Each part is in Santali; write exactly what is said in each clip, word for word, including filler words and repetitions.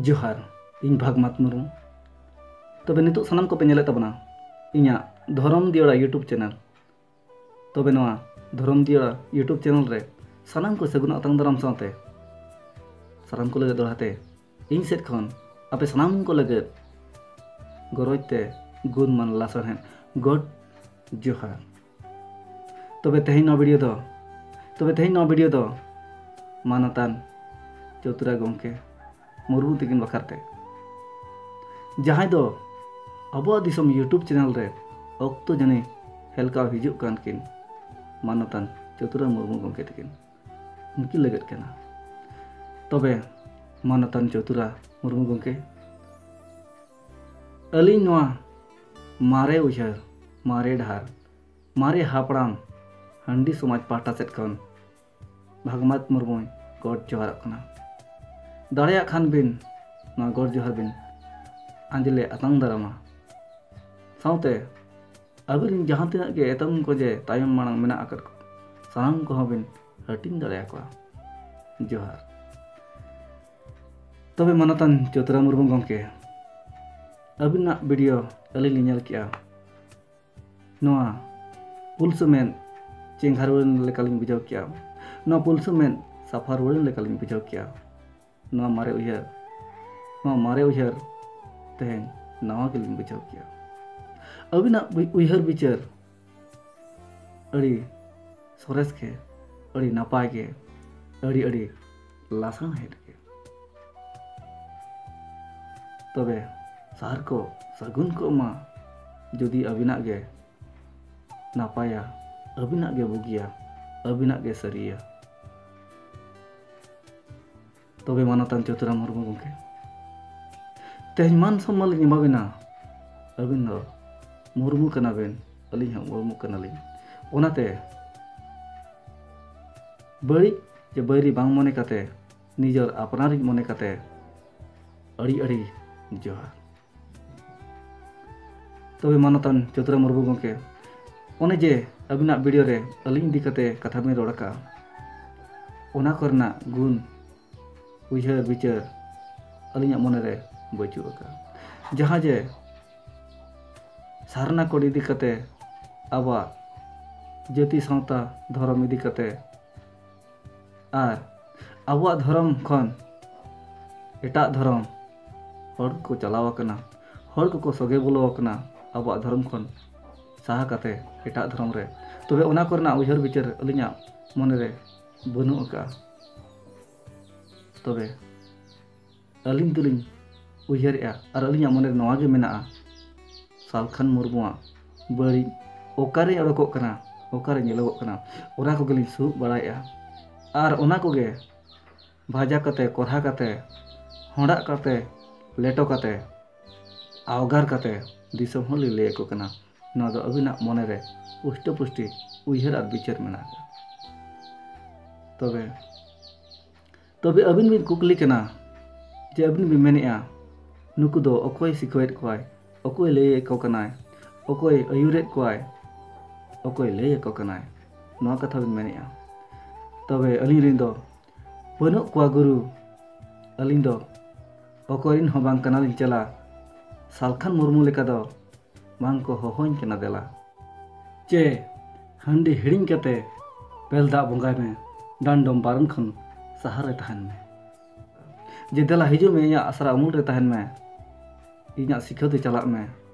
ᱡᱚᱦᱟᱨ, ᱤᱧ ᱵᱷᱟᱜᱽᱢᱟᱛ ᱢᱩᱨᱢᱩ᱾ ᱛᱚᱵᱮ ᱱᱤᱛᱚᱜ ᱥᱟᱱᱟᱢ ᱠᱚᱯᱮ ᱧᱮᱞᱮᱫ ᱛᱟᱵᱚᱱᱟ ᱤᱧᱟᱹᱜ ᱫᱷᱚᱨᱚᱢ ᱫᱤᱭᱟᱹᱲᱟ YouTube channel᱾ ᱛᱚᱵᱮ ᱱᱚᱣᱟ ᱫᱷᱚᱨᱚᱢ ᱫᱤᱭᱟᱹᱲᱟ YouTube channel ᱨᱮ ᱥᱟᱱᱟᱢ ᱠᱚ ᱥᱟᱹᱜᱩᱱ ᱟᱛᱟᱝ ᱫᱟᱨᱟᱢ ᱥᱟᱶᱛᱮ ᱥᱟᱱᱟᱢ ᱠᱚ ᱞᱟᱹᱜᱤᱫ ᱫᱚᱲᱦᱟ ᱛᱮ ᱤᱧ ᱥᱮᱫ ᱠᱷᱚᱱ ᱟᱯᱮ ᱥᱟᱱᱟᱢ ᱠᱚ ᱞᱟᱹᱜᱤᱫ ᱜᱚᱨᱚᱡᱽ ᱛᱮ ᱜᱩᱱ ᱢᱟᱱ ᱞᱟᱥᱟᱲᱦᱮᱫ ᱜᱚᱰ ᱡᱚᱦᱟᱨ᱾ ᱛᱚᱵᱮ ᱛᱮᱦᱮᱧ ᱱᱚᱣᱟ video ᱫᱚ, ᱛᱚᱵᱮ ᱛᱮᱦᱮᱧ ᱱᱚᱣᱟ video ᱫᱚ ᱢᱟᱱᱚᱛᱟᱱ ᱪᱳᱛᱨᱟ ᱜᱚᱢᱠᱮ ᱢᱩᱨᱢᱩ ᱛᱟᱹᱠᱤᱱ ᱵᱟᱠᱷᱨᱟ ᱛᱮ, ᱡᱟᱦᱟᱸᱭ ᱫᱚ ᱟᱵᱚᱣᱟᱜ ᱫᱤᱥᱚᱢ YouTube channel ᱨᱮ ᱚᱠᱛᱚ ᱡᱟᱹᱱᱤ ᱦᱮᱞᱠᱟᱣ ᱦᱤᱡᱩᱜ ᱠᱟᱱ ᱠᱤᱱ ᱢᱟᱱᱚᱛᱟᱱ ᱪᱳᱛᱨᱟ ᱢᱩᱨᱢᱩ ᱜᱚᱢᱠᱮ ᱛᱟᱹᱠᱤᱱ, ᱩᱱᱠᱤᱱ ᱞᱟᱹᱜᱤᱫ ᱠᱟᱱᱟ᱾ ᱛᱚᱵᱮ ᱢᱟᱱᱚᱛᱟᱱ ᱪᱳᱛᱨᱟ ᱢᱩᱨᱢᱩ ᱜᱚᱢᱠᱮ, ᱟᱹᱞᱤᱧ ᱱᱚᱣᱟ ᱢᱟᱨᱮ ᱩᱭᱦᱟᱹᱨ, ᱢᱟᱨᱮ ᱰᱟᱦᱟᱨ, ᱢᱟᱨᱮ ᱦᱟᱯᱲᱟᱢ ᱦᱟᱺᱰᱤ ᱥᱚᱢᱟᱡᱽ ᱯᱟᱦᱴᱟ ᱥᱮᱫ ᱠᱷᱚᱱ ᱵᱷᱟᱜᱽᱢᱟᱛ ᱢᱩᱨᱢᱩᱭ ᱜᱚᱰ ᱡᱚᱦᱟᱨᱚᱜ ᱠᱟᱱᱟ᱾ ᱫᱟᱲᱮᱭᱟᱜ ᱠᱷᱟᱱ ᱵᱤᱱ ᱱᱚᱣᱟ ᱜᱚᱰ ᱡᱚᱦᱟᱨ ᱵᱤᱱ ᱟᱸᱡᱽᱞᱮ ᱟᱛᱟᱝ ᱫᱟᱨᱟᱢᱟ᱾ ᱥᱟᱶᱛᱮ ᱟᱵᱤᱱ ᱨᱮᱱ ᱡᱟᱦᱟᱸ ᱛᱤᱱᱟᱹᱜ ᱜᱮ ᱮᱛᱚᱢ ᱠᱚ ᱡᱮ ᱛᱟᱭᱚᱢ ᱢᱟᱲᱟᱝ ᱢᱮᱱᱟᱜ ᱟᱠᱟᱫ ᱠᱚ, ᱥᱟᱱᱟᱢ ᱠᱚᱦᱚᱸ ᱵᱤᱱ ᱦᱟᱹᱴᱤᱧ ᱫᱟᱲᱮᱭᱟᱠᱚᱣᱟ᱾ ᱡᱚᱦᱟᱨ᱾ ᱛᱚᱵᱮ ᱢᱟᱱᱚᱛᱟᱱ ᱪᱳᱛᱨᱟ ᱢᱩᱨᱢᱩ ᱜᱚᱢᱠᱮ, ᱟᱹᱵᱤᱱᱟᱜ video ᱟᱹᱞᱤᱧ ᱞᱤᱧ ᱧᱮᱞ ᱠᱮᱜᱼᱟ᱾ ᱱᱚᱣᱟ ᱯᱩᱞᱥᱩ ᱢᱮᱫ ᱪᱮᱸᱜᱷᱟ ᱨᱩᱣᱟᱹᱲ ᱞᱮᱠᱟᱞᱤᱧ ᱵᱩᱡᱷᱟᱹᱣ ᱠᱮᱜᱼᱟ᱾ ᱱᱚᱣᱟ ᱯᱩᱞᱥᱩ ᱢᱮᱫ ᱥᱟᱯᱷᱟ ᱨᱩᱣᱟᱹᱲ ᱞᱮᱠᱟᱞᱤᱧ ᱵᱩᱡᱷᱟᱹᱣ ᱠᱮᱜᱼᱟ᱾ ᱱᱚᱣᱟ ᱢᱟᱨᱮ ᱩᱭᱦᱟᱹᱨ, ᱱᱚᱣᱟ ᱢᱟᱨᱮ ᱩᱭᱦᱟᱹᱨ ᱛᱮᱦᱮᱧ ᱱᱟᱣᱟ ᱜᱮᱞᱤᱧ ᱵᱩᱡᱷᱟᱹᱣ ᱠᱮᱜᱼᱟ᱾ ᱟᱹᱵᱤᱱᱟᱜ ᱩᱭ-, ᱩᱭᱦᱟᱹᱨ ᱵᱤᱪᱟᱹᱨ ᱟᱹᱰᱤ ᱥᱚᱨᱮᱥ ᱜᱮ, ᱟᱹᱰᱤ ᱱᱟᱯᱟᱭ ᱜᱮ, ᱟᱹᱰᱤ, ᱟᱹᱰᱤ ᱞᱟᱥᱟᱲᱦᱮᱫ ᱜᱮ᱾ ᱛᱚᱵᱮ ᱥᱟᱨ ᱠᱚ ᱥᱟᱹᱜᱩᱱ ᱠᱚᱜ ᱢᱟ, ᱡᱩᱫᱤ ᱟᱹᱵᱤᱱᱟᱜ ᱜᱮ ᱱᱟᱯᱟᱭᱟ, ᱟᱹᱵᱤᱱᱟᱜ ᱜᱮ ᱵᱩᱜᱤᱭᱟ, ᱟᱹᱵᱤᱱᱟᱜ ᱜᱮ ᱥᱟᱹᱨᱤᱭᱟ᱾ ᱛᱚᱵᱮ ᱢᱟᱱᱚᱛᱟᱱ ᱪᱳᱛᱨᱟ ᱢᱩᱨᱢᱩ ᱜᱚᱢᱠᱮ, ᱛᱮᱦᱮᱧ ᱢᱟᱱ ᱥᱚᱱᱢᱟᱱ ᱞᱤᱧ ᱮᱢᱟᱵᱤᱱᱟ᱾ ᱟᱹᱵᱤᱱ ᱫᱚ ᱢᱩᱨᱢᱩ ᱠᱟᱱᱟ ᱵᱤᱱ, ᱟᱹᱞᱤᱧ ᱦᱚᱸ ᱢᱩᱨᱢᱩ ᱠᱟᱱᱟᱞᱤᱧ᱾ ᱚᱱᱟᱛᱮ ᱵᱟᱹᱲᱤᱡ ᱡᱮ ᱵᱟᱹᱭᱨᱤ ᱵᱟᱝ ᱢᱚᱱᱮ ᱠᱟᱛᱮ, ᱱᱤᱡᱮᱨ ᱟᱯᱱᱟᱨᱤᱡ ᱢᱚᱱᱮ ᱠᱟᱛᱮ ᱟᱹᱰᱤ ᱟᱹᱰᱤ ᱡᱚᱦᱟᱨ᱾ ᱛᱚᱵᱮ ᱢᱟᱱᱚᱛᱟᱱ ᱪᱳᱛᱨᱟ ᱢᱩᱨᱢᱩ ᱜᱚᱢᱠᱮ, ᱚᱱᱮ ᱡᱮ ᱟᱹᱵᱤᱱᱟᱜ video ᱨᱮ ᱟᱹᱞᱤᱧ ᱤᱫᱤ ᱠᱟᱛᱮ ᱠᱟᱛᱷᱟ ᱵᱤᱱ ᱨᱚᱲ ᱟᱠᱟᱫᱼᱟ, ᱚᱱᱟ ᱠᱚᱨᱮᱱᱟᱜ ᱜᱩᱱ, ᱩᱭᱦᱟᱹᱨ ᱵᱤᱪᱟᱹᱨ, ᱟᱹᱞᱤᱧᱟᱜ ᱢᱚᱱᱮᱨᱮ ᱵᱟᱹᱪᱩᱜ ᱟᱠᱟᱫᱼᱟ᱾ ᱡᱟᱦᱟᱸ ᱡᱮ ᱥᱟᱨᱱᱟ ᱠᱳᱰ ᱤᱫᱤ ᱠᱟᱛᱮ, ᱟᱵᱚᱣᱟᱜ ᱡᱟᱹᱛᱤ ᱥᱟᱶᱛᱟ ᱫᱷᱚᱨᱚᱢ ᱤᱫᱤ ᱠᱟᱛᱮ, ᱟᱨ ᱟᱵᱚᱣᱟᱜ ᱫᱷᱚᱨᱚᱢ ᱠᱷᱚᱱ ᱮᱴᱟᱜ ᱫᱷᱚᱨᱚᱢ ᱦᱚᱲ ᱠᱚ ᱪᱟᱞᱟᱣ ᱟᱠᱟᱱᱟ, ᱦᱚᱲ ᱠᱚᱠᱚ ᱥᱚᱜᱮ ᱵᱚᱞᱚ ᱟᱠᱟᱱᱟ ᱟᱵᱚᱣᱟᱜ ᱫᱷᱚᱨᱚᱢ ᱠᱷᱚᱱ ᱥᱟᱦᱟ ᱠᱟᱛᱮ ᱮᱴᱟᱜ ᱫᱷᱚᱨᱚᱢ ᱨᱮ᱾ ᱛᱚᱵᱮ ᱚᱱᱟ ᱠᱚᱨᱮᱱᱟᱜ ᱩᱭᱦᱟᱹᱨ ᱵᱤᱪᱟᱹᱨ ᱟᱹᱞᱤᱧᱟᱜ ᱢᱚᱱᱮᱨᱮ ᱵᱟᱹᱱᱩᱜ ᱟᱠᱟᱫᱼᱟ᱾ ᱛᱚᱵᱮ ᱟᱹᱞᱤᱧ ᱫᱚᱞᱤᱧ ᱩᱭᱦᱟᱹᱨᱮᱜᱼᱟ ᱟᱨ ᱟᱹᱞᱤᱧᱟᱜ ᱢᱚᱱᱮᱨᱮ ᱱᱚᱣᱟ ᱜᱮ ᱢᱮᱱᱟᱜᱼᱟ, ᱥᱟᱞᱠᱷᱟᱱ ᱢᱩᱨᱢᱩᱣᱟᱜ ᱵᱟᱹᱲᱤᱡ ᱚᱠᱟᱨᱮ ᱚᱰᱚᱠᱚᱜ ᱠᱟᱱᱟ, ᱚᱠᱟᱨᱮ ᱧᱮᱞᱚᱜᱚᱜ ᱠᱟᱱᱟ, ᱚᱱᱟ ᱠᱚᱜᱮᱞᱤᱧ ᱥᱩᱦᱩᱜ ᱵᱟᱲᱟᱭᱮᱜᱼᱟ᱾ ᱟᱨ ᱚᱱᱟ ᱠᱚᱜᱮ ᱵᱷᱟᱡᱟ ᱠᱟᱛᱮ, ᱠᱚᱨᱦᱟ ᱠᱟᱛᱮ, ᱦᱚᱸᱰᱟᱜ ᱠᱟᱛᱮ, ᱞᱮᱴᱚ ᱠᱟᱛᱮ, ᱟᱣᱜᱟᱨ ᱠᱟᱛᱮ ᱫᱤᱥᱚᱢ ᱦᱚᱲ ᱞᱤᱧ ᱞᱟᱹᱭ ᱟᱠᱚ ᱠᱟᱱᱟ᱾ ᱱᱚᱣᱟ ᱫᱚ ᱟᱹᱵᱤᱱᱟᱜ ᱢᱚᱱᱮᱨᱮ ᱯᱩᱥᱴᱟᱹ ᱯᱩᱥᱴᱤ ᱩᱭᱦᱟᱹᱨ ᱟᱨ ᱵᱤᱪᱟᱹᱨ ᱢᱮᱱᱟᱜ ᱟᱠᱟᱫᱟ᱾ ᱛᱚᱵᱮ, ᱛᱚᱵᱮ ᱟᱹᱵᱤᱱ ᱵᱤᱱ ᱠᱩᱠᱞᱤ ᱠᱟᱱᱟ ᱡᱮ ᱟᱹᱵᱤᱱ ᱵᱤᱱ ᱢᱮᱱᱮᱜᱼᱟ, ᱱᱩᱠᱩ ᱫᱚ ᱚᱠᱚᱭ ᱥᱤᱠᱷᱟᱹᱣᱮᱫ ᱠᱚᱣᱟᱭ, ᱚᱠᱚᱭ ᱞᱟᱹᱭ ᱟᱠᱚ ᱠᱟᱱᱟᱭ, ᱚᱠᱚᱭ ᱟᱹᱭᱩᱨᱮᱫ ᱠᱚᱣᱟᱭ, ᱚᱠᱚᱭ ᱞᱟᱹᱭ ᱟᱠᱚ ᱠᱟᱱᱟᱭ, ᱱᱚᱣᱟ ᱠᱟᱛᱷᱟ ᱵᱤᱱ ᱢᱮᱱᱮᱜᱼᱟ᱾ ᱛᱚᱵᱮ ᱟᱹᱞᱤᱧ ᱨᱮᱱ ᱫᱚ ᱵᱟᱹᱱᱩᱜ ᱠᱚᱣᱟ ᱜᱩᱨᱩ, ᱟᱹᱞᱤᱧ ᱫᱚ ᱚᱠᱚᱭ ᱨᱮᱱ ᱦᱚᱸ ᱵᱟᱝ ᱠᱟᱱᱟᱞᱤᱧ ᱪᱮᱞᱟ, ᱥᱟᱞᱠᱷᱟᱱ ᱢᱩᱨᱢᱩ ᱞᱮᱠᱟ ᱫᱚ ᱵᱟᱝ ᱠᱚ ᱦᱚᱦᱚᱧ ᱠᱟᱱᱟ ᱫᱮᱞᱟ᱾ ᱪᱮ ᱦᱟᱺᱰᱤ ᱦᱤᱲᱤᱧ ᱠᱟᱛᱮ ᱵᱮᱞ ᱫᱟᱜ ᱵᱚᱸᱜᱟᱭ ᱢᱮ, ᱰᱟᱸᱰᱚᱢ ᱵᱟᱨᱚᱱ ᱠᱷᱚᱱ ᱥᱟᱦᱟ ᱨᱮ ᱛᱟᱦᱮᱱ ᱢᱮ᱾ ᱡᱮ ᱫᱮᱞᱟ ᱦᱤᱡᱩᱜ ᱢᱮ, ᱤᱧᱟᱹᱜ ᱟᱥᱨᱟ ᱩᱢᱩᱞ ᱨᱮ ᱛᱟᱦᱮᱱ ᱢᱮ, ᱤᱧᱟᱹᱜ ᱥᱤᱠᱷᱟᱹᱣ ᱛᱮ ᱪᱟᱞᱟᱜ ᱢᱮ,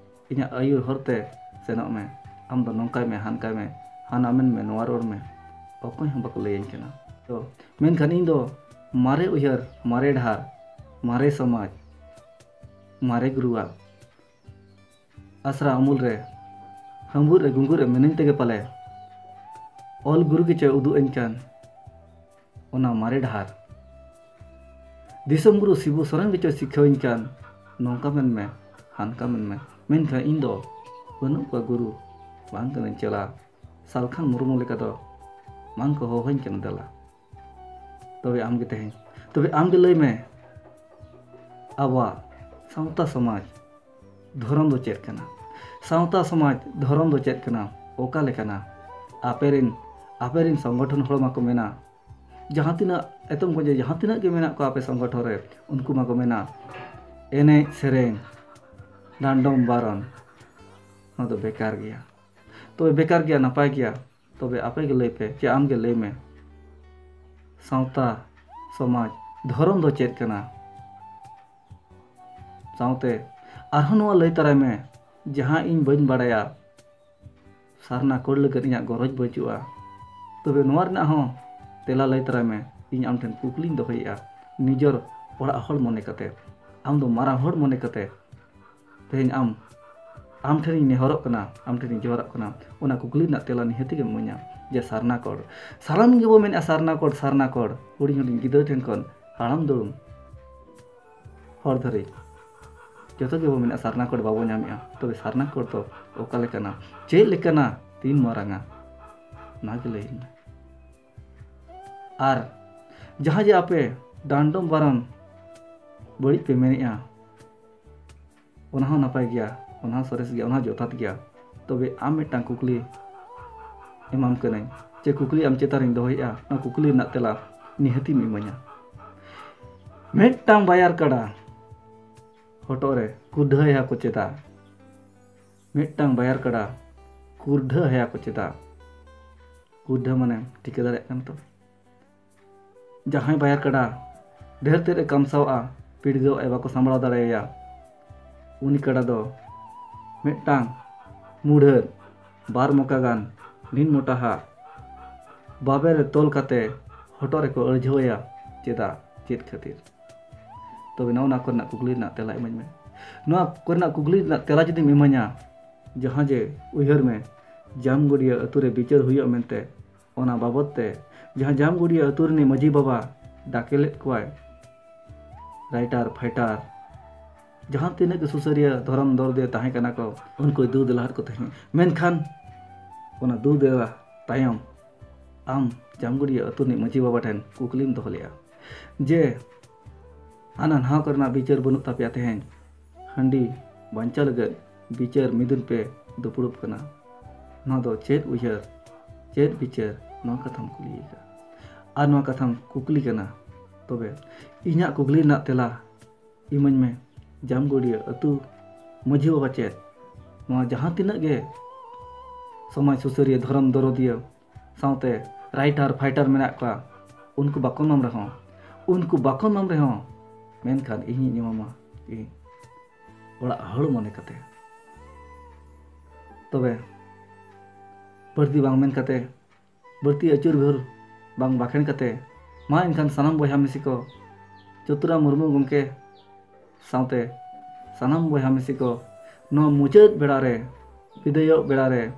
ᱤᱧᱟᱹᱜ ᱟᱹᱭᱩᱨ ᱦᱚᱨ ᱛᱮ ᱥᱮᱱᱚᱜ ᱢᱮ᱾ ᱟᱢ ᱫᱚ ᱱᱚᱝᱠᱟᱭ ᱢᱮ, ᱦᱟᱱᱠᱟᱭ ᱢᱮ, ᱦᱟᱱᱟ ᱢᱮᱱ ᱢᱮ, ᱱᱚᱣᱟ ᱨᱚᱲ ᱢᱮ, ᱚᱠᱚᱭ ᱦᱚᱸ ᱵᱟᱠᱚ ᱞᱟᱹᱭᱟᱹᱧ ᱠᱟᱱᱟ᱾ ᱛᱚ ᱢᱮᱱᱠᱷᱟᱱ ᱤᱧ ᱫᱚ ᱢᱟᱨᱮ ᱩᱭᱦᱟᱹᱨ, ᱢᱟᱨᱮ ᱰᱟᱦᱟᱨ, ᱢᱟᱨᱮ ᱥᱚᱢᱟᱡᱽ, ᱢᱟᱨᱮ ᱜᱩᱨᱩᱣᱟᱜ ᱟᱥᱨᱟ ᱩᱢᱩᱞ ᱨᱮ, ᱦᱟᱺᱵᱩᱨ ᱨᱮ, ᱜᱩᱸᱜᱩᱨ ᱨᱮ ᱢᱤᱱᱟᱹᱧ ᱛᱮᱜᱮ ᱯᱟᱞᱮ ᱚᱞ ᱜᱩᱨᱩ ᱜᱮᱪᱚᱭ ᱩᱫᱩᱜ ᱟᱹᱧ ᱠᱟᱱ ᱚᱱᱟ ᱢᱟᱨᱮ ᱰᱟᱦᱟᱨ᱾ ᱫᱤᱥᱚᱢ ᱜᱩᱨᱩ ᱥᱤᱵᱩ ᱥᱚᱨᱮᱱ ᱜᱮᱪᱚᱭ ᱥᱤᱠᱷᱟᱹᱣᱟᱹᱧ ᱠᱟᱱ, ᱱᱚᱝᱠᱟ ᱢᱮᱱ ᱢᱮ, ᱦᱟᱱᱠᱟ ᱢᱮᱱ ᱢᱮ, ᱢᱮᱱᱠᱷᱟᱱ ᱤᱧ ᱫᱚ ᱵᱟᱹᱱᱩᱜ ᱠᱚᱣᱟ ᱜᱩᱨᱩ, ᱵᱟᱝ ᱠᱟᱹᱱᱟᱹᱧ ᱪᱮᱞᱟ, ᱥᱟᱞᱠᱷᱟᱱ ᱢᱩᱨᱢᱩ ᱞᱮᱠᱟ ᱫᱚ ᱵᱟᱝ ᱠᱚ ᱦᱚᱦᱚᱧ ᱠᱟᱱᱟ ᱫᱮᱞᱟ᱾ ᱛᱚᱵᱮ ᱟᱢ ᱜᱮ ᱛᱮᱦᱮᱧ, ᱛᱚᱵᱮ ᱟᱢ ᱜᱮ ᱞᱟᱹᱭ ᱢᱮ, ᱟᱵᱚᱣᱟᱜ ᱥᱟᱶᱛᱟ ᱥᱚᱢᱟᱡᱽ ᱫᱷᱚᱨᱚᱢ ᱫᱚ ᱪᱮᱫ ᱠᱟᱱᱟ? ᱥᱟᱶᱛᱟ ᱥᱚᱢᱟᱡᱽ ᱫᱷᱚᱨᱚᱢ ᱫᱚ ᱪᱮᱫ ᱠᱟᱱᱟ? ᱚᱠᱟ ᱞᱮᱠᱟᱱᱟ? ᱟᱯᱮ ᱨᱮᱱ, ᱟᱯᱮ ᱨᱮᱱ ᱥᱚᱝᱜᱚᱴᱷᱚᱱ ᱦᱚᱲ ᱢᱟᱠᱚ ᱢᱮᱱᱟ, ᱡᱟᱦᱟᱸ ᱛᱤᱱᱟᱹᱜ ᱮᱛᱚᱢ ᱠᱚ ᱡᱮ ᱡᱟᱦᱟᱸ ᱛᱤᱱᱟᱹᱜ ᱜᱮ ᱢᱮᱱᱟᱜ ᱠᱚᱣᱟ ᱟᱯᱮ ᱥᱚᱝᱜᱚᱴᱷᱚᱱ ᱨᱮ, ᱩᱱᱠᱩ ᱢᱟᱠᱚ ᱢᱮᱱᱟ ᱮᱱᱮᱡ ᱥᱮᱨᱮᱧ, ᱰᱟᱸᱰᱚᱢ ᱵᱟᱨᱚᱱ, ᱱᱚᱣᱟ ᱫᱚ ᱵᱮᱠᱟᱨ ᱜᱮᱭᱟ᱾ ᱛᱚᱵᱮ ᱵᱮᱠᱟᱨ ᱜᱮᱭᱟ, ᱱᱟᱯᱟᱭ ᱜᱮᱭᱟ, ᱛᱚᱵᱮ ᱟᱯᱮ ᱜᱮ ᱞᱟᱹᱭ ᱯᱮ, ᱪᱮ ᱟᱢ ᱜᱮ ᱞᱟᱹᱭ ᱢᱮ, ᱥᱟᱶᱛᱟ, ᱥᱚᱢᱟᱡᱽ, ᱫᱷᱚᱨᱚᱢ ᱫᱚ ᱪᱮᱫ ᱠᱟᱱᱟ? ᱥᱟᱶᱛᱮ ᱟᱨᱦᱚᱸ ᱱᱚᱣᱟ ᱞᱟᱹᱭ ᱛᱟᱨᱟᱭ ᱢᱮ, ᱡᱟᱦᱟᱸ ᱤᱧ ᱵᱟᱹᱧ ᱵᱟᱲᱟᱭᱟ, ᱥᱟᱨᱱᱟ ᱠᱳᱰ ᱞᱟᱹᱜᱤᱫ ᱤᱧᱟᱹᱜ ᱜᱚᱨᱚᱡᱽ ᱵᱟᱹᱪᱩᱜᱼᱟ, ᱛᱚᱵᱮ ᱱᱚᱣᱟ ᱨᱮᱱᱟᱜ ᱦᱚᱸ ᱛᱮᱞᱟ ᱞᱟᱹᱭ ᱛᱟᱨᱟᱭ ᱢᱮ᱾ ᱤᱧ ᱟᱢ ᱴᱷᱮᱱ ᱠᱩᱠᱞᱤᱧ ᱫᱚᱦᱚᱭᱮᱫᱼᱟ, ᱱᱤᱡᱚᱨ ᱚᱲᱟᱜ ᱦᱚᱲ ᱢᱚᱱᱮ ᱠᱟᱛᱮ, ᱟᱢ ᱫᱚ ᱢᱟᱨᱟᱝ ᱦᱚᱲ ᱢᱚᱱᱮ ᱠᱟᱛᱮ, ᱛᱮᱦᱮᱧ ᱟᱢ, ᱟᱢ ᱴᱷᱮᱱᱤᱧ ᱱᱮᱦᱚᱨᱚᱜ ᱠᱟᱱᱟ, ᱟᱢ ᱴᱷᱮᱱᱤᱧ ᱡᱚᱦᱟᱨᱚᱜ ᱠᱟᱱᱟ, ᱚᱱᱟ ᱠᱩᱠᱞᱤ ᱨᱮᱱᱟᱜ ᱛᱮᱞᱟ ᱱᱤᱦᱟᱹᱛ ᱜᱮᱢ ᱤᱢᱟᱹᱧᱟ ᱡᱮ ᱥᱟᱨᱱᱟ ᱠᱳᱰ᱾ ᱥᱟᱱᱟᱢ ᱜᱮᱵᱚ ᱢᱮᱱᱮᱫᱼᱟ ᱥᱟᱨᱱᱟ ᱠᱳᱰ, ᱥᱟᱨᱱᱟ ᱠᱳᱰ, ᱦᱩᱰᱤᱧ ᱦᱩᱰᱤᱧ ᱜᱤᱫᱽᱨᱟᱹ ᱴᱷᱮᱱ ᱠᱷᱚᱱ ᱦᱟᱲᱟᱢ ᱫᱩᱲᱩᱢ ᱦᱚᱲ ᱫᱷᱟᱹᱨᱤᱡ ᱡᱚᱛᱚ ᱜᱮᱵᱚ ᱢᱮᱱᱮᱫᱼᱟ ᱥᱟᱨᱱᱟ ᱠᱳᱰ ᱵᱟᱵᱚ ᱧᱟᱢᱮᱫᱼᱟ᱾ ᱛᱚᱵᱮ ᱥᱟᱨᱱᱟ ᱠᱳᱰ ᱫᱚ ᱚᱠᱟ ᱞᱮᱠᱟᱱᱟ, ᱪᱮᱫ ᱞᱮᱠᱟᱱᱟ, ᱛᱤᱱ ᱢᱟᱨᱟᱝᱟ, ᱚᱱᱟ ᱜᱮ ᱞᱟᱹᱭᱟᱹᱧ ᱢᱮ᱾ ᱟᱨ ᱡᱟᱦᱟᱸ ᱡᱮ ᱟᱯᱮ ᱰᱟᱸᱰᱚᱢ ᱵᱟᱨᱚᱱ ᱵᱟᱹᱲᱤᱡ ᱯᱮ ᱢᱮᱱᱮᱫᱼᱟ, ᱚᱱᱟ ᱦᱚᱸ ᱱᱟᱯᱟᱭ ᱜᱮᱭᱟ, ᱚᱱᱟ ᱦᱚᱸ ᱥᱚᱨᱮᱥ ᱜᱮᱭᱟ, ᱚᱱᱟ ᱦᱚᱸ ᱡᱚᱛᱷᱟᱛ ᱜᱮᱭᱟ᱾ ᱛᱚᱵᱮ ᱟᱢ ᱢᱤᱫᱴᱟᱝ ᱠᱩᱠᱞᱤ ᱮᱢᱟᱢ ᱠᱟᱹᱱᱟᱹᱧ, ᱪᱮ ᱠᱩᱠᱞᱤ ᱟᱢ ᱪᱮᱛᱟᱱ ᱨᱤᱧ ᱫᱚᱦᱚᱭᱮᱫᱼᱟ, ᱚᱱᱟ ᱠᱩᱠᱞᱤ ᱨᱮᱱᱟᱜ ᱛᱮᱞᱟ ᱱᱤᱦᱟᱹᱛᱤᱢ ᱤᱢᱟᱹᱧᱟ᱾ ᱢᱤᱫᱴᱟᱝ ᱵᱟᱭᱟᱨ ᱠᱟᱰᱟ ᱦᱚᱴᱚᱜ ᱨᱮ ᱠᱩᱰᱷᱟᱹᱭᱟ ᱠᱚ ᱪᱮᱫᱟᱜ? ᱢᱤᱫᱴᱟᱝ ᱵᱟᱭᱟᱨ ᱠᱟᱰᱟ ᱠᱩᱰᱷᱟᱹᱭᱟ ᱠᱚ ᱪᱮᱫᱟᱜ? ᱠᱩᱰᱷᱟᱹ ᱢᱟᱱᱮ ᱴᱷᱤᱠᱟᱹ ᱫᱟᱲᱮᱭᱟᱜ ᱠᱟᱱᱟ ᱛᱚ? ᱡᱟᱦᱟᱸᱭ ᱵᱟᱭᱟᱨ ᱠᱟᱰᱟ ᱰᱷᱮᱨ ᱛᱮᱫ ᱮ ᱠᱟᱢᱥᱟᱣᱼᱟ, ᱯᱤᱰᱜᱟᱹᱣ ᱟᱭ, ᱵᱟᱠᱚ ᱥᱟᱢᱵᱲᱟᱣ ᱫᱟᱲᱮᱭᱟᱭᱟ, ᱩᱱᱤ ᱠᱟᱰᱟ ᱫᱚ ᱢᱤᱫᱴᱟᱝ ᱢᱩᱰᱷᱟᱹᱫ ᱵᱟᱨ ᱢᱚᱠᱟ ᱜᱟᱱ ᱱᱤᱱ ᱢᱚᱴᱟᱦᱟᱜ ᱵᱟᱵᱮᱨ ᱨᱮ ᱛᱚᱞ ᱠᱟᱛᱮ ᱦᱚᱴᱚᱜ ᱨᱮᱠᱚ ᱟᱹᱲᱡᱷᱟᱹᱣ ᱟᱭᱟ᱾ ᱪᱮᱫᱟᱜ? ᱪᱮᱫ ᱠᱷᱟᱹᱛᱤᱨ? ᱛᱚᱵᱮ ᱱᱚᱜᱼᱚ ᱱᱚᱣᱟ ᱠᱚᱨᱮᱱᱟᱜ ᱠᱩᱠᱞᱤ ᱨᱮᱱᱟᱜ ᱛᱮᱞᱟ ᱤᱢᱟᱹᱧ ᱢᱮ᱾ ᱱᱚᱣᱟ ᱠᱚᱨᱮᱱᱟᱜ ᱠᱩᱠᱞᱤ ᱨᱮᱱᱟᱜ ᱛᱮᱞᱟ ᱡᱩᱫᱤᱢ ᱤᱢᱟᱹᱧᱟ, ᱡᱟᱦᱟᱸ ᱡᱮ ᱩᱭᱦᱟᱹᱨ ᱢᱮ, ᱡᱟᱢᱜᱚᱰᱤᱭᱟᱹ ᱟᱹᱛᱩ ᱨᱮ ᱵᱤᱪᱟᱹᱨ ᱦᱩᱭᱩᱜᱼᱟ ᱢᱮᱱᱛᱮ, ᱚᱱᱟ ᱵᱟᱵᱚᱛ ᱛᱮ ᱡᱟᱦᱟᱸ ᱡᱟᱢᱜᱚᱰᱤᱭᱟᱹ ᱟᱹᱛᱩ ᱨᱤᱱᱤᱡ ᱢᱟᱹᱡᱷᱤ ᱵᱟᱵᱟ ᱰᱟᱠᱮ ᱞᱮᱫ ᱠᱚᱣᱟᱭ, ᱨᱟᱭᱴᱟᱨ ᱯᱷᱟᱭᱴᱟᱨ, ᱡᱟᱦᱟᱸ ᱛᱤᱱᱟᱹᱜ ᱜᱮ ᱥᱩᱥᱟᱹᱨᱤᱭᱟᱹ ᱫᱷᱚᱨᱚᱢ ᱫᱚᱞ ᱫᱤᱭᱮ ᱛᱟᱦᱮᱸ ᱠᱟᱱᱟ ᱠᱚ, ᱩᱱᱠᱩᱭ ᱫᱩ ᱫᱮᱞᱟ ᱟᱫ ᱠᱚ ᱛᱟᱦᱮᱸᱫ᱾ ᱢᱮᱱᱠᱷᱟᱱ ᱚᱱᱟ ᱫᱩ ᱫᱮᱞᱟ ᱛᱟᱭᱚᱢ ᱟᱢ ᱡᱟᱢᱜᱚᱰᱤᱭᱟᱹ ᱟᱹᱛᱩ ᱨᱤᱱᱤᱡ ᱢᱟᱹᱡᱷᱤ ᱵᱟᱵᱟ ᱴᱷᱮᱱ ᱠᱩᱠᱞᱤᱢ ᱫᱚᱦᱚ ᱞᱮᱫᱼᱟ ᱡᱮ ᱦᱟᱱᱟ ᱱᱟᱣᱟ ᱠᱚᱨᱮᱱᱟᱜ ᱵᱤᱪᱟᱹᱨ ᱵᱟᱹᱱᱩᱜ ᱛᱟᱯᱮᱭᱟ, ᱛᱮᱦᱮᱧ ᱦᱟᱺᱰᱤ ᱵᱟᱧᱪᱟᱣ ᱞᱟᱹᱜᱤᱫ ᱵᱤᱪᱟᱹᱨ ᱢᱤᱫᱩᱱ ᱯᱮ ᱫᱩᱯᱲᱩᱵ ᱠᱟᱱᱟ, ᱱᱚᱣᱟ ᱫᱚ ᱪᱮᱫ ᱩᱭᱦᱟᱹᱨ, ᱪᱮᱫ ᱵᱤᱪᱟᱹᱨ, ᱱᱚᱣᱟ ᱠᱟᱛᱷᱟᱢ ᱠᱩᱞᱤᱭᱮ ᱠᱟᱱᱟ᱾ ᱟᱨ ᱱᱚᱣᱟ ᱠᱟᱛᱷᱟᱢ ᱠᱩᱠᱞᱤ ᱠᱟᱱᱟ, ᱛᱚᱵᱮ ᱤᱧᱟᱹᱜ ᱠᱩᱠᱞᱤ ᱨᱮᱱᱟᱜ ᱛᱮᱞᱟ ᱤᱢᱟᱹᱧ ᱢᱮ᱾ ᱡᱟᱢᱜᱚᱲᱤᱭᱟᱹ ᱟᱹᱛᱩ ᱢᱟᱹᱡᱷᱤ ᱵᱟᱵᱟ ᱪᱮᱫ ᱱᱚᱣᱟ ᱡᱟᱦᱟᱸ ᱛᱤᱱᱟᱹᱜ ᱜᱮ ᱥᱚᱢᱟᱡᱽ ᱥᱩᱥᱟᱹᱨᱤᱭᱟᱹ, ᱫᱷᱚᱨᱚᱢ ᱫᱚᱨᱚᱫᱤᱭᱟᱹ, ᱥᱟᱶᱛᱮ ᱨᱟᱭᱴᱟᱨ ᱯᱷᱟᱭᱴᱟᱨ ᱢᱮᱱᱟᱜ ᱠᱚᱣᱟ, ᱩᱱᱠᱩ ᱵᱟᱠᱚ ᱮᱢᱟᱢ ᱨᱮᱦᱚᱸ, ᱩᱱᱠᱩ ᱵᱟᱠᱚ ᱮᱢᱟᱢ ᱨᱮᱦᱚᱸ, ᱢᱮᱱᱠᱷᱟᱱ ᱤᱧᱤᱧ ᱮᱢᱟᱢᱟ ᱤᱧ ᱚᱲᱟᱜ ᱦᱚᱲ ᱢᱚᱱᱮ ᱠᱟᱛᱮ᱾ ᱛᱚᱵᱮ ᱵᱟᱹᱲᱛᱤ ᱵᱟᱝ ᱢᱮᱱ ᱠᱟᱛᱮ, ᱵᱟᱹᱲᱛᱤ ᱟᱹᱪᱩᱨ ᱵᱤᱦᱩᱨ ᱵᱟᱝ ᱵᱟᱠᱷᱮᱬ ᱠᱟᱛᱮ, ᱢᱟ ᱮᱱᱠᱷᱟᱱ ᱥᱟᱱᱟᱢ ᱵᱚᱭᱦᱟ ᱢᱤᱥᱤ ᱠᱚ ᱪᱩᱛᱨᱟ ᱢᱩᱨᱢᱩ ᱜᱚᱢᱠᱮ ᱥᱟᱶᱛᱮ ᱥᱟᱱᱟᱢ ᱵᱚᱭᱦᱟ ᱢᱤᱥᱤ ᱠᱚ ᱱᱚᱣᱟ ᱢᱩᱪᱟᱹᱫ ᱵᱮᱲᱟ ᱨᱮ, ᱵᱤᱫᱟᱹᱭᱚᱜ ᱵᱮᱲᱟ ᱨᱮ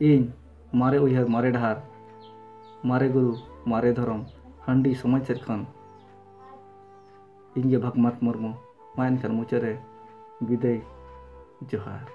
ᱤᱧ ᱢᱟᱨᱮ ᱩᱭᱦᱟᱹᱨ, ᱢᱟᱨᱮ ᱰᱟᱦᱟᱨ, ᱢᱟᱨᱮ ᱜᱩᱨᱩ, ᱢᱟᱨᱮ ᱫᱷᱚᱨᱚᱢ, ᱦᱟᱺᱰᱤ ᱥᱚᱢᱟᱡᱽ ᱥᱮᱫ ᱠᱷᱚᱱ ᱤᱧ ᱜᱮ ᱵᱷᱟᱜᱽᱢᱟᱛ ᱢᱩᱨᱢᱩ᱾ ᱢᱟ ᱮᱱᱠᱷᱟᱱ ᱢᱩᱪᱟᱹᱫ ᱨᱮ ᱵᱤᱫᱟᱹᱭ, ᱡᱚᱦᱟᱨ᱾